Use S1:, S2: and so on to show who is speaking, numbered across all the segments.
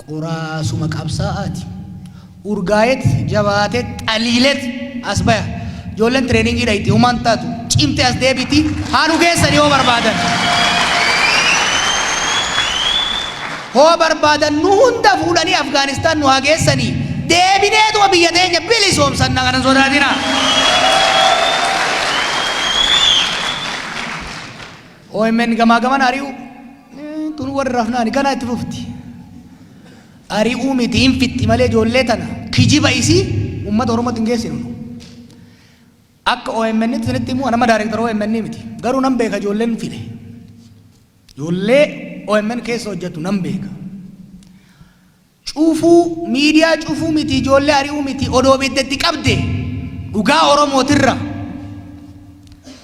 S1: Qoraasuma qabsaa'aati. Urgaa'eet jabaatee xaliileet as baya. Ijoolleen tireeningii dhayti humaan taatu cimte as deebiti haa nu geessan yoo barbaadan. Hoo barbaadan nu hunda fuudhanii Afgaanistaan nu haa geessanii deebineetuma biyya teenya bilisoomsanna kana hin sodaatinaa. OMN gamaa gamana ari'uu tun warri rafnaani ganaa itti fufti. Ari'uu miti hin fixxi malee ijoollee tana kijiba isii uummata Oromootti hin geessinu. nu. Akka OMN tti isinitti himu nama daayirektara OMN miti. Garuu nan beeka ijoolleen fide. Ijoollee OMN keessa hojjettu nan beeka. Cufuu, miidiyaa cufuu miti, ijoollee ari'uu miti, odoo ibidda itti qabde dhugaa Oromootirra,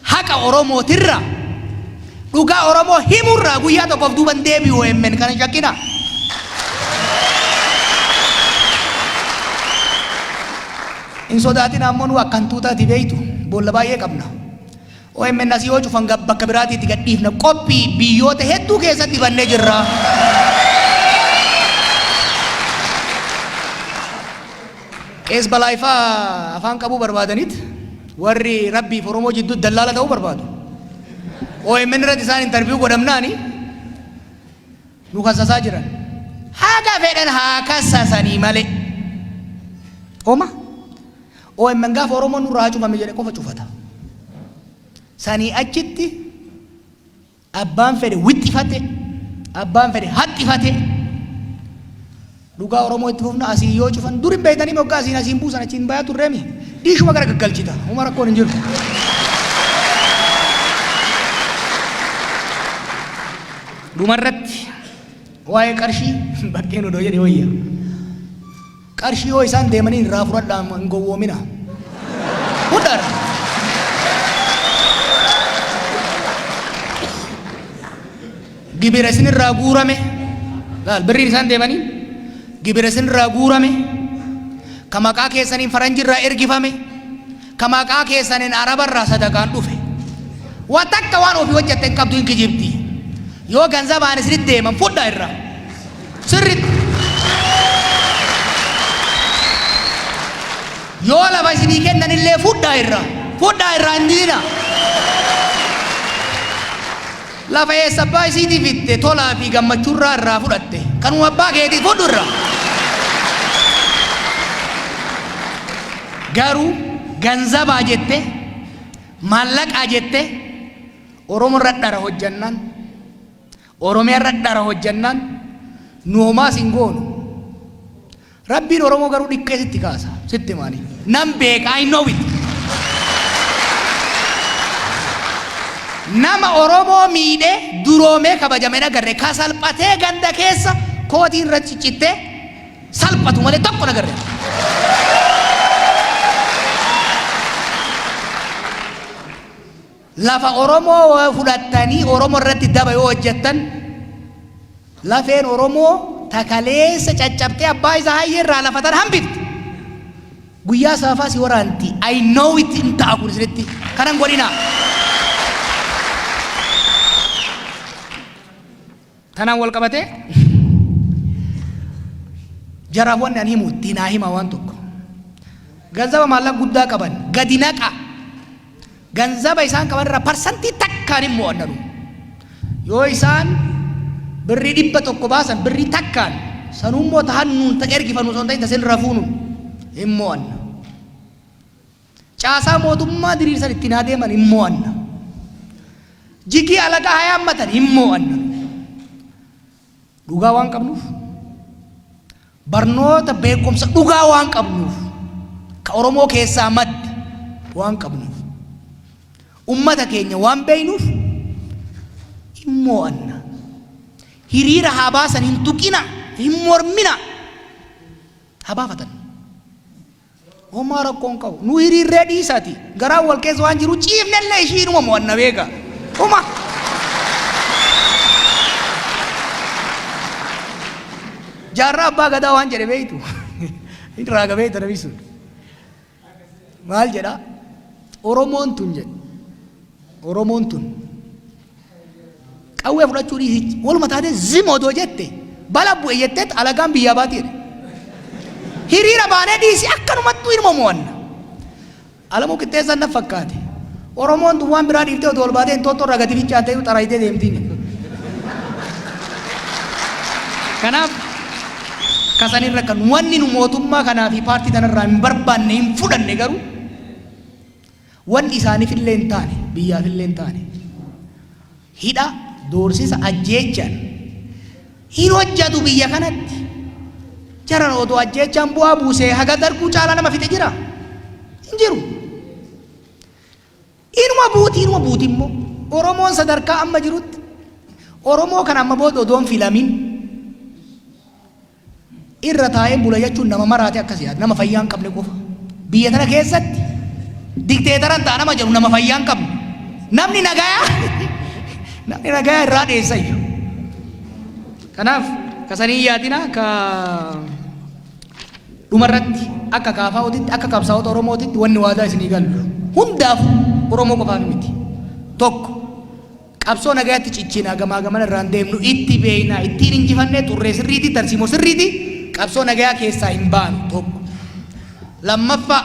S1: haqa Oromootirra, dhugaa Oromoo himurraa guyyaa tokkoof duuba hin deebi'u omn kana hin shakkinaa. Hin sodaatinaa ammoo nu akka hantuutaati beeytu boolla baay'ee qabna. Omn asii yoo cufan bakka biraatii itti gad dhiifna. Qophii biyyoota hedduu keessatti bannee jirra. Qees Balaay faa afaan qabuu barbaadanit warri Rabbiif Oromoo jidduutti dallaala ta'uu barbaadu. OMN irratti isaan interview godhamnaani nu kassasaa jiran. Haga fedhan haa kassasanii malee. Oma. Omn gaafa Oromoon nurraa haa cufame jedhe qofa cufata. Sanii achitti abbaan fedhe wixxifate, abbaan fedhe haxxifate dhugaa Oromoo itti fufna asii yoo cufan dur hin beektanii moggaa asiin asiin buusan achiin bayaa turreemi dhiishuma gara gaggalchita homa rakkoon hin jiru. Dhumarratti waa'ee qarshii bakkeen odoo jedhe wayya. Qarshii yoo isaan deemanii irraa fudhadhaa hin gowwoominaa. Fudhaa irraa. Gibira isin irraa guurame laal birriin isaan deemanii gibira isin irraa guurame ka maqaa keessaniin faranji irraa ergifame ka maqaa keessaniin araba irraa sadaqaan dhufe wa takka waan ofii hojjatte hin qabdu hin kijibdi yoo ganzabaan isinitti deeman fudhaa irraa. Sirritti. Yoo lafa isinii kennanillee fudhaa irraa. Fudhaa irraa hin didina. Lafa eessa abbaa isiitii fitte tolaa fi gammachurraa irraa fudhatte. Kanuma abbaa keetii fudhu irraa. Garuu ganzabaa jette maallaqaa jette Oromo irra dhara hojjannaan Oromiyaa irra dhara hojjannaan nu homaas hin goonu. Rabbiin Oromoo garuu dhiqqee sitti kaasa. Sitti himaanii. Nan beeka I know it. Nama Oromoo miidhee duroomee kabajame hin agarre ka salphatee ganda keessa kootiin irra ciccittee salphatu malee tokko hin agarre. Lafa Oromoo fudhattanii Oromoo irratti daba yoo hojjettan lafeen Oromoo ta kaleessa caccabtee abbaa isaa hayyee irraa lafa tan hambifte. Guyyaa saafaa si waraanti. I know it hin ta'a kun isinitti. Kana hin godhinaa. Tanaan wal qabatee jaraaf wanni ani himu itti naa hima waan tokko. Ganzaba maallaqa guddaa qaban gadi naqa. Ganzaba isaan qaban irraa parsantii takkaan hin mo'annanu. Yoo isaan birrii 100 baasan birrii takkaan sanuu immoo tahannuun ta ergifannu osoo hin ta'in tasin rafuunuun hin mo'anna. Caasaa mootummaa diriirsan ittiin haa deeman hin mo'anna. Jigii alagaa haa yaammatan hin mo'anna. Dhugaa waan qabnuuf, barnoota beekumsa dhugaa waan qabnuuf, ka Oromoo keessaa madde waan qabnuuf, ummata keenya waan beeynuuf hin mo'anna. Hiriira haa baasan hin tuqina, hin mormina. Haa baafatan. Homaa rakkoo hin qabu. Nu hiriirree dhiisati. Garaan wal keessa waan jiru ciifnellee ishii inuma mo'anna beeka. Homa. Jaarraa abbaa gadaa waan jedhe beektu. Hin raaga beekta namni sun. Maal jedha? Oromoon tun jedhe. Oromoon tun. Qawwee fudhachuu dhiisi waluma taatee zim odoo jette Bala bu'e jetteet alagaan biyyaa baati jedhe. Hiriira baanee dhiisi, akkanumattuu inuma mo'anna. Alamuu Qixxeessaan na fakkaate. Oromoon tun waan biraa dhiiftee otoo ol baatee Inxooxxoo irraa gadi fincaattee xarayitee deemtiin. Kanaaf kasanirra kan wanni nu mootummaa kanaa fi paartii tanarraa hin barbaanne, hin fudhanne garuu, wanni isaaniifillee hin taane, biyyaafillee hin taane, hidha, doorsisa, ajjeechaan hin hojjatu biyya kanatti. Jaran odoo ajjeechaan bu'aa buusee haga Darguu caalaa nama fixe jira? Hin jiru. Inuma buuti, inuma buuti immoo. Oromoon sadarkaa amma jirutti, Oromoo kan amma booda odoon filamin irra taa'ee bula jechuun nama maraate akkas yaada. Nama fayyaa hin qabne qofa. Biyya tana keessatti dikteetaran ta'a nama jedhu nama fayyaa hin qabne. Namni nagayaa irraa dheessayyu. Kanaaf kasanii yaadina. Ka dhumarratti, akka kaafaa'ootitti, akka qabsaa'ota Oromootitti, wanni waadaa isinii gallu hundaaf, Oromoo qofaaf miti. Tokko, qabsoo nagayaatti ciccinaa, gamaa gamana irraan deemnu itti beeknaa, ittiin injifannee xurree sirriiti, tarsiimoo sirriiti, qabsoo nagayaa keessaa hin baanu tokko. Lammaffaa,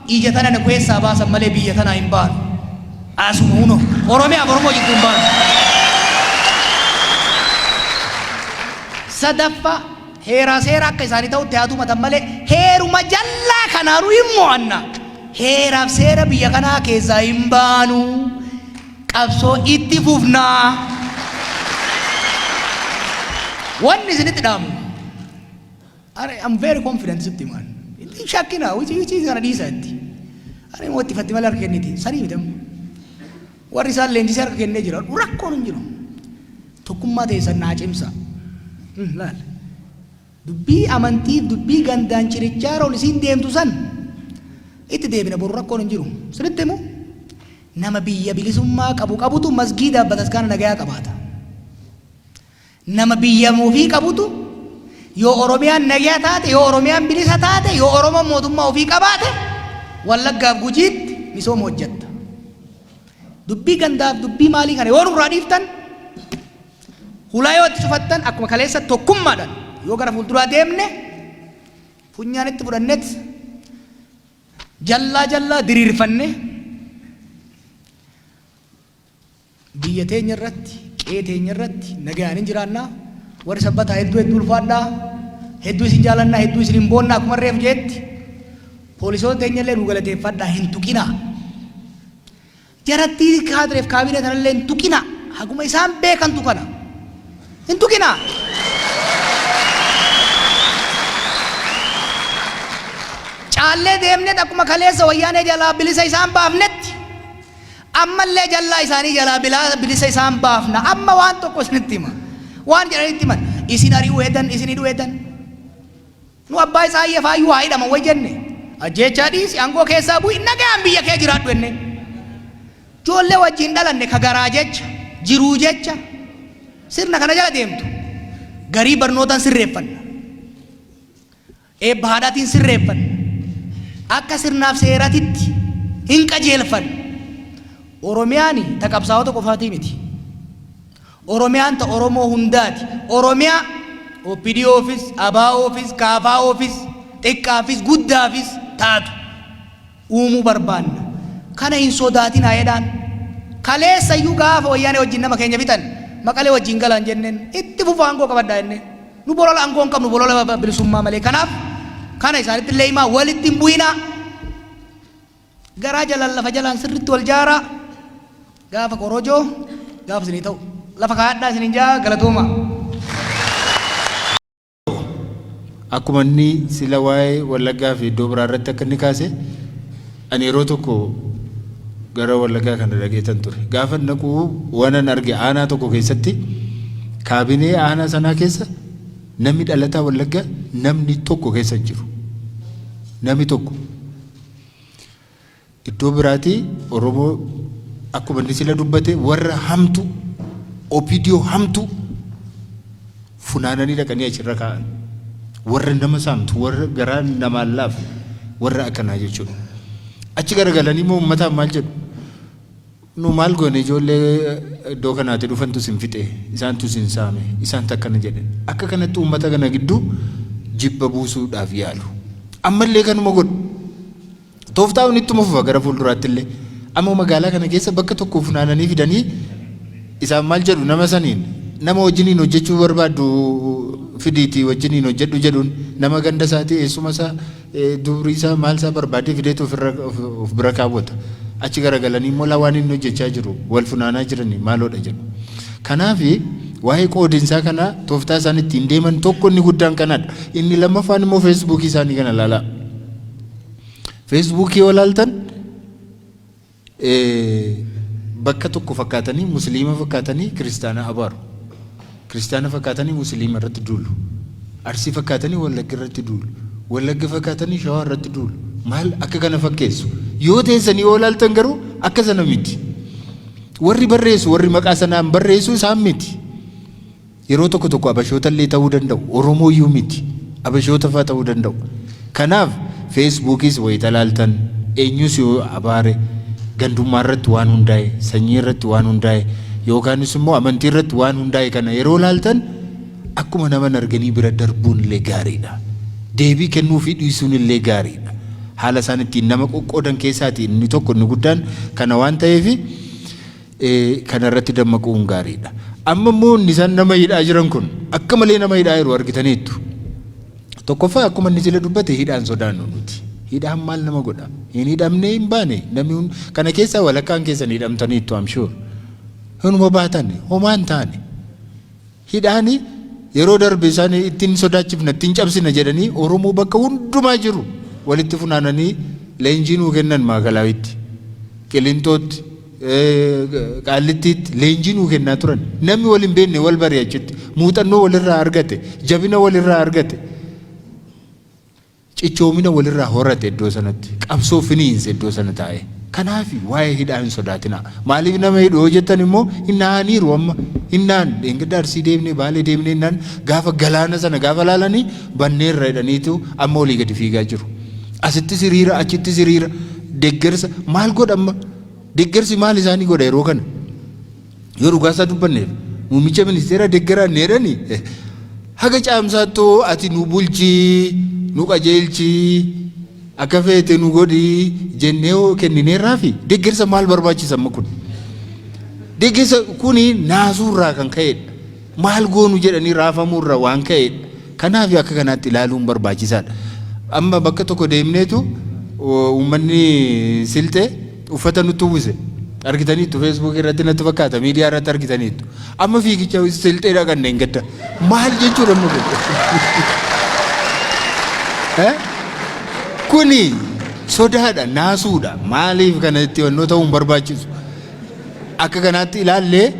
S1: ija tana nu keessaa baasan malee biyya tanaa hin baanu. Asuma huno Oromiyaaf Oromoo jidduu hin baanu. Sadaffaa, heeraa seera akka isaanii ta'utti haa tumatan malee heeruma jallaa kanaanuu hin mo'anna. Heeraaf seera biyya kanaa keessaa hin baanu. Qabsoo itti fufnaa. Wanni isinitti dhaamu, I am very confident, sitti himaan. Hin shakkina, hojii kana dhiisa itti. Ani immoo itti fatti malee harka kenniti. Sanii miti amma. Warri isaan leenjisee harka kennee jira. Rakkoon hin jiru. Tokkummaa teessan naa cimsa. Laal. Dubbii amantiif, dubbii gandaan chirichaaroon isiin deemtu san itti deebina boru, rakkoon hin jiru. Sinitti himu, nama biyya bilisummaa qabu qabutu masgiidaaf bataskaana nagayaa qabaata. Nama biyya ofii qabutu, yoo Oromiyaan nagayaa taate, yoo Oromiyaan bilisa taate, yoo Oromoon mootummaa ofii qabaate, Wallaggaaf Gujiitti misooma hojjetta. Dubbii gandaaf dubbii maalii kana yoo nurraa dhiiftan, hulaa yoo itti cufattan, akkuma kaleessa tokkummaadhaan yoo gara fuulduraa deemne, funyaan itti fudhannet jallaa jallaa diriirfanne, biyya teenya irratti, qe'ee teenya irratti nagayaan hin jiraannaa. Warri Sabbataa, hedduu hedduu ulfaadhaa, hedduu isin jaalannaa, hedduu isin hin boonnaa. Akkuma reef jeetti, poolisoota teenya illee nu galateeffadhaa. Hin tuqinaa jarattii, kaadireef kaabinee tanallee hin tuqinaa. Haguma isaan beekantu kana hin tuqinaa. Caallee deemnet akkuma kaleessa Wayyaanee jalaa bilisa isaan baafnetti, ammallee jallaa isaanii jalaa bilisa isaan baafna. Amma waan tokko isinitti hima. Waan jedhanitti himan, isin ari'uu hedan, isin hidhuu hedan. Nu abbaa isaa faayyuu haa hidhaman way jenne? Ajjeechaa dhiisi, aangoo keessaa bu'i, nagaan biyya kee jiraadhu jenneen. Ijoollee wajjin dhalanne ka garaa jecha, jiruu jecha sirna kana jala deemtu garii barnootaan sirreeffanna, eebba haadhaatiin sirreeffanna, akka sirnaaf seeratitti hin qajeelfanna. Oromiyaan ta qabsaa'ota qofaatii miti. Oromiyaan ta Oromoo hundaati. Oromiyaa OPDOfis, ABOfis, KFOfis, xiqqaafis guddaafis taatu uumuu barbaanna. Kana hin sodaatinaa jedhaan. Kaleessa iyyuu gaafa Wayyaanee wajjin nama keenya fixan, Maqalee wajjin galaan jenneen, itti fufa, aangoo qabadhaa jenneen. Nu bolola aangoo hin qabnu, bolola bilisummaa malee. Kanaaf kana isaanitti illee himaa, walitti hin bu'inaa. Garaa jalaan, lafa jalaan sirritti wal jaaraa, gaafa korojoo gaafa isinii ta'u lafa kaa'adhaa isiniin jaa. Galatooma.
S2: Akkuma inni sila waa'ee Wallaggaa fi iddoo biraa irratti akka inni kaase, ani yeroo tokko gara Wallaggaa kana dhageetan ture. Gaafa naquu waanan arge, aanaa tokko keessatti kaabinee aanaa sanaa keessa namni dhalataa Wallaggaa namni tokko keessa hin jiru. Namni tokko. Iddoo biraatii Oromoo, akkuma inni sila dubbate, warra hamtu, OPDO hamtu funaananii dhaqanii achirra kaa'an. Warra nama saamtu, warra garaa namaan laafu, warra akkanaa jechuudha. Achi garagalanii immoo uummataan maal jedhu? Nu maal goone? Ijoollee iddoo kanaatti dhufantu sin fixe, isaantu sin saame, isaantu akkana jedhan. Akka kanatti uummata kana gidduu jibba buusuudhaaf yaalu. Ammallee kanuma godhu. Tooftaan ittuma fufa gara fuulduraatti illee. Amma magaalaa kana keessa bakka tokko funaananii fidanii isaan maal jedhu? Nama saniin, nama wajjiniin hojjechuu barbaaddu fidiitii wajjiniin hojjedhu jedhuun. Nama ganda isaatii, eessuma isaa, dubrii isaa, maal isaa barbaadee fideetu ofirra of bira kaawwata. Achi garagalanii immoo waan inni hojjechaa jiru wal funaanaa jiranii maaloodha jedhu. Kanaafi waa'ee qoodinsaa kana tooftaa isaan ittiin deeman tokko inni guddaan kanadha. Inni lammaffaan immoo Feesbuukii isaanii kana ilaalaa. Feesbuukii yoo ilaaltan, bakka tokko fakkaatanii, musliima fakkaatanii kiristaana abaaru. Kiristaana fakkaatanii musliima irratti duulu. Arsii fakkaatanii Wallagga irratti duulu. Wallagga fakkaatanii Shawaa irratti duulu. Maal akka kana fakkeessu. Yoo teessanii yoo ilaaltan garuu akka sana miti. Warri barreessu, warri maqaa sanaan barreessu isaan miti. Yeroo tokko tokko abashoota illee ta'uu danda'u. Oromoo iyyuu miti. Abashoota fa'aa ta'uu danda'u. Kanaaf Feesbuukis wayita ilaaltan, eenyus yoo abaare, gandummaa irratti waan hundaa'e, sanyii irratti waan hundaa'e, yookaanis immoo amantii irratti waan hundaa'e kana yeroo ilaaltan, akkuma nama arganii bira darbuun illee gaariidha. Deebii kennuu fi dhiisuun illee gaariidha. Haala isaan ittiin nama qoqqoodan keessaati inni tokko inni guddaan kana waan ta'eef, kana irratti dammaquun gaariidha. Amma immoo inni isaan nama hidhaa jiran kun akka malee nama hidhaa jiru argitaniittu. Tokkoffaa, akkuma inni sila dubbate, hidhaan sodaannu nuti. Hidhaan maal nama godha? Hin hidhamnee hin baane. Namni kana keessaa walakkaan keessan hidhamtaniittu, I'm sure. Hinuma baatan, homaa hin taane. Hidhaani yeroo darbe isaan ittiin sodaachifna, ittiin cabsina jedhanii Oromoo bakka hundumaa jiru walitti funaananii leenjii nuu kennan. Maakalaawitti, Qilintootti, Qaallittiitti leenjii nuu kennaa turan. Namni wal hin beekne wal bare achitti, muuxannoo walirraa argate, jabina walirraa argate, cichoomina walirraa horate iddoo sanatti, qabsoo finiinse iddoo sana taa'e. Kanaaf waa'ee hidhaa hin sodaatinaa. Maaliif nama hidhu yoo jettan immoo, hin na'aniiru amma. Hin na'an. Dheengadda Arsii deemnee, Baalee deemnee naan gaafa galaana sana gaafa laalanii banneerra jedhaniitu amma olii gadi fiigaa jiru. Asittis hiriira, achittis hiriira, deeggarsa maal godha amma? Deeggarsi maal isaanii godha yeroo kana? Yoo dhugaa isaa dubbanneef, muummicha ministeera deeggaraan jedhani, haga caamsaattoo ati nu bulchii, nu qajeelchii, akka feete nu godhii jennee hoo kennineerraafi, deeggarsa maal barbaachisa amma kun? Deeggarsa kuni naasuurraa kan ka'edha. Maal goonu jedhanii raafamuurraa waan ka'edha. Kanaaf akka kanaatti ilaaluun barbaachisaadha. Amma bakka tokko deemneetu uummanni Silxee uffata nutti uwwise. Argitaniittu, Feesbuuk irratti natti fakkaata, miidiyaa irratti argitaniittu. Amma fiigicha Silxee dhaqanne hin gadda. Maal jechuudha amma kun? Kuni sodaadha, naasuudha. Maaliif kana itti wannoo ta'uu hin barbaachisu? Akka kanaatti ilaallee,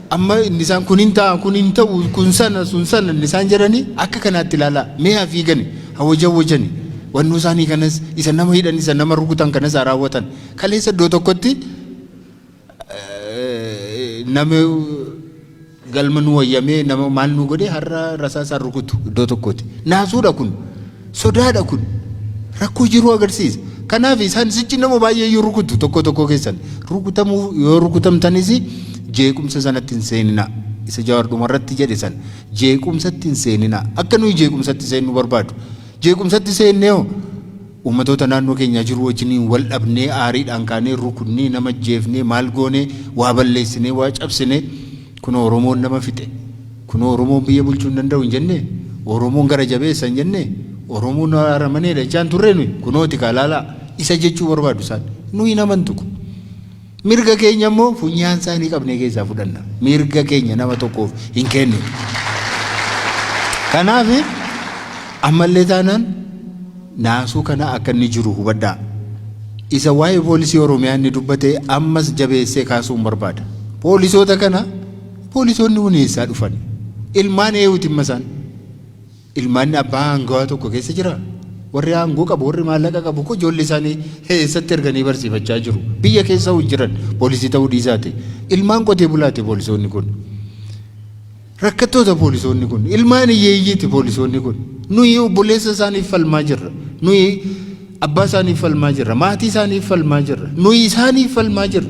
S2: amma inni isaan kun hin ta'a, kun hin ta'u, kun sana, sun sana inni isaan jedhanii, akka kanaatti ilaalaa. Mee haa fiigani, haa wajawwajani. Wannoo isaanii kanas, isa nama hidhan, isa nama rukutan kanas haa raawwatan. Kaleessa iddoo tokkotti nama galma nu wayyamee, nama maal nu godhe, har'a rasaasaan rukutu iddoo tokkotti. Naasuudha kun, sodaadha kun, rakkoo jiru agarsiisa. Kanaaf isaan sichi nama baay'ee iyyuu rukutu. Tokko tokko keessan rukutamuu yoo rukutamtanis, jeequmsa sanatti hin seeninaa. Isa Jawaar dhumarratti jedhe san, jeequmsatti hin seeninaa. Akka nuyi jeequmsatti seennu barbaadu. Jeequmsatti seennee hoo, uummatoota naannoo keenyaa jiru wajjiniin wal dhabnee, aariidhaan kaanee rukunnee, nama jeefnee, maal goonee, waa balleessinee, waa cabsinee, kunoo Oromoon nama fixe, kunoo Oromoon biyya bulchuu hin danda'u hin jennee, Oromoon gara jabeessa hin jennee, Oromoon aramaneedha jechaan turre nuyi, kunooti kaalaalaa isa jechuu barbaadu isaan. Nuyi namantu kun. Mirga keenya immoo funyaan isaanii qabnee keessaa fudhanna. Mirga keenya nama tokkoof hin kenninu. Kanaaf ammallee taanaan naasuu kana akka inni jiru hubadhaa. Isa waa'ee poolisii Oromiyaa inni dubbate ammas jabeessee kaasuun barbaada. Poolisoota kana, poolisoonni kun eessaa dhufan? Ilmaan eenyuuti imma isaan? Ilmaan abbaa aangawaa tokko keessa jira? Warri aangoo qabu, warri maallaqa qabu ko ijoollee isaanii eessatti erganii barsiifachaa jiru? Biyya keessa hin jiran poolisii ta'uu dhiisaati. Ilmaan qotee bulaati poolisoonni kun. Rakkattoota poolisoonni kun. Ilmaan hiyyeeyyiiti poolisoonni kun. Nuyi obboleessa isaaniif falmaa jirra. Nuyi abbaa isaaniif falmaa jirra. Maatii isaaniif falmaa jirra. Nuyi isaaniif falmaa jirra.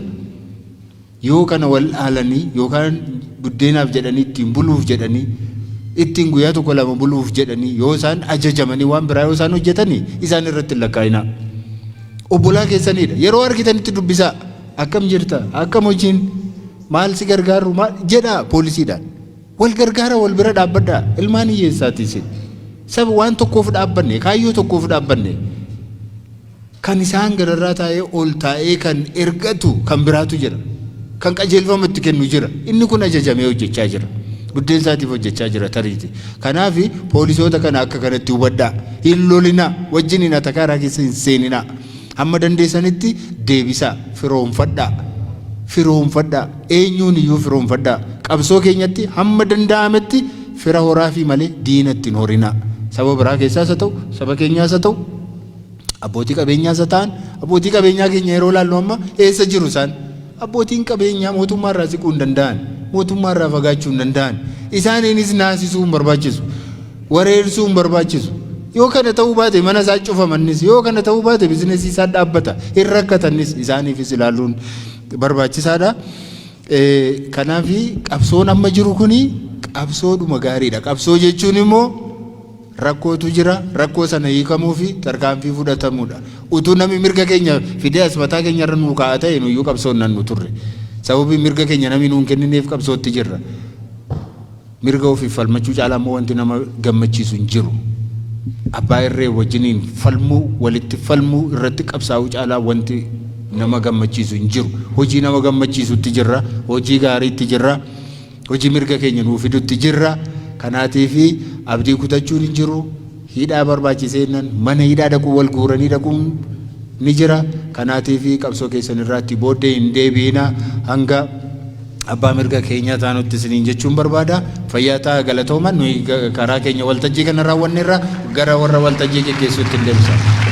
S2: Yoo kana wal dhaalanii yookaan buddeenaaf jedhanii, ittiin buluuf jedhanii, ittiin guyyaa tokko lama buluuf jedhanii, yoo isaan ajajamanii waan biraa yoo isaan hojjetanii, isaan irratti hin lakkaa'inaa. Obbolaa keessanidha. Yeroo argitanitti dubbisaa. Akkam jirta? Akkam hojiin? Maal si gargaaru? Maal jedhaa poolisiidhaan. Wal gargaara, wal bira dhaabbadhaa. Ilmaan hiyyeessaati isin. Saba waan tokkoof dhaabbanne, kaayyoo tokkoof dhaabbanne. Kan isaan gararraa taa'ee ol taa'ee kan ergatu kan biraatu jira. Kan qajeelfama itti kennu jira. Inni kun ajajamee hojjechaa jira. Buddeen isaatiif hojjechaa jira tariiti. Kanaaf poolisoota kana akka kanatti hubadhaa. Hin lolinaa. Wajjin hin atakaaraa keessa hin seeninaa. Hamma dandeessanitti deebisaa. Firoomfadhaa. Firoomfadhaa. Eenyuun iyyuu firoomfadhaa. Qabsoo keenyatti hamma danda'ametti fira horaa fi malee diina ittiin horinaa. Saba biraa keessaas haa ta'u, saba keenyaas haa ta'u, abbootii qabeenyaas haa ta'an. Abbootii qabeenyaa keenya yeroo ilaallu amma eessa jiru isaan? Abbootiin qabeenyaa mootummaa irraa siquu hin danda'an, mootummaa irraa fagaachuu hin danda'an. Isaaniinis naasisuu hin barbaachisu, wareersuu hin barbaachisu. Yoo kana ta'uu baate mana isaa cufamannis, yoo kana ta'uu baate bizinesii isaa dhaabbata, hin rakkatannis, isaaniifis ilaaluun barbaachisaadha. Kanaaf qabsoon amma jiru kuni qabsoodhuma gaariidha. Qabsoo jechuun immoo rakkootu jira, rakkoo sana hiikamuu fi tarkaanfii fudhatamuudha. Utuu namni mirga keenya fidee as mataa keenya irra nuu kaa'a ta'e, nuyyuu qabsoon nan nu turre. Sababii mirga keenya namni nuun kennineef qabsootti jirra. Mirga ofiif falmachuu caalaa immoo wanti nama gammachiisu hin jiru. Abbaa irree wajjiniin falmuu, walitti falmuu irratti qabsaa'uu caalaa wanti nama gammachiisu hin jiru. Hojii nama gammachiisutti jirra, hojii gaariitti jirra, hojii mirga keenya nuu fidutti jirra. Kanaatiif abdii kutachuun hin jiru. Hidhaa barbaachiseennan mana hidhaa dhaquu, wal guuranii dhaquun ni jira. Kanaatiif qabsoo keessan irraatti booddee hin deebi'ina hanga abbaa mirga keenyaa taanutti isiniin jechuun barbaada. Fayyaa ta'a, galatooma. Nuyi karaa keenya waltajjii kana raawwanneerra, gara warra waltajjii geggeessuutti hin deemsa.